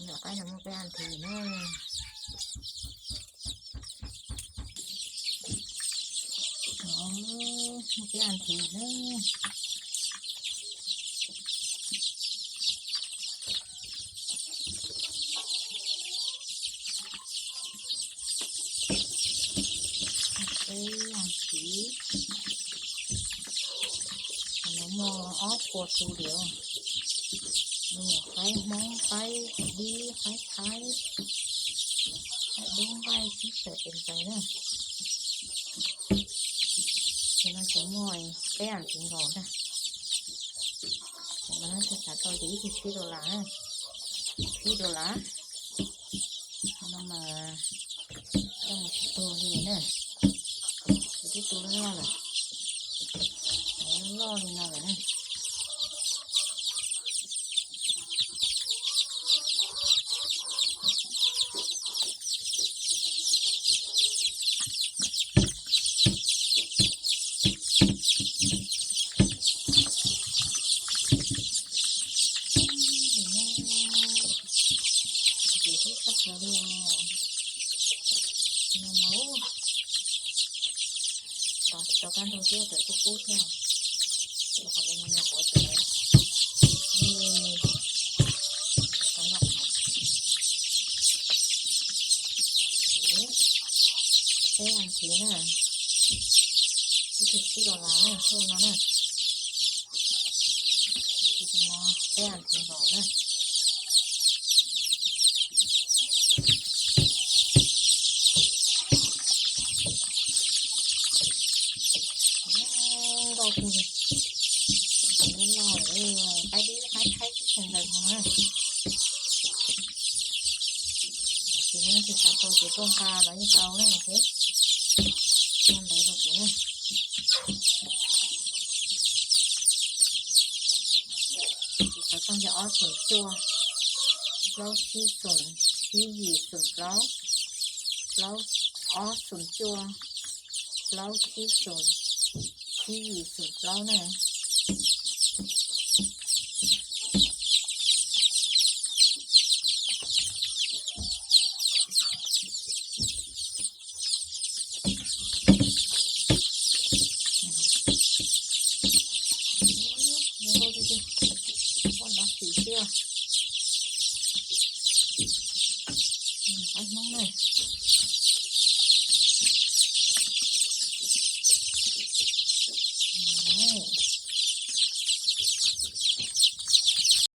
Nyuam qaib no muaj peb as thiv na. Muaj peb as thiv na. Peb as thiv. Qhov no muaj ob puas tus li. Muaj qaib Hmoob, qaib dib, qaib Thaib, qaib dub nqaij sib xyaw tes ntais na. Ces no ces muaj peb as thiv nkaus ntag. Ces mas no xav tau ces ib tug tsib dollar na, tsib dollar. No mas coj mus tsis tuag li na. Kuv twb tu loj loj lawm, loj loj li no lawm na. Ces tib txoj hlawv li os. No mas tos tsis tau kaj ntug thiab tawm tuaj kub thiab. Rau qhov lawv nyuam qhuav ces lawv, tau noj qhov. Peb as thiv na, ib tug tsib dollar na, lub no na. Tus no peb as thiv nkaus na. Nkauj kawg li. Ces loj loj lawm, qaib dib qaib Thaib sib xyaw tes ntais no na. Ces no tsis xav tau ces tuaj nqa los yeej tau na, ok. Nqa ntawd rau kuv na. Ces xov tooj yog ob xoom cuaj, plaub tsib xoom, tsib yim xoom plaub, plaub, ob xoom cuaj, plaub tsib xoom, tsib yim xoom plaub na. Zoo nkauj tiag tiag, poj nrov xim xwb.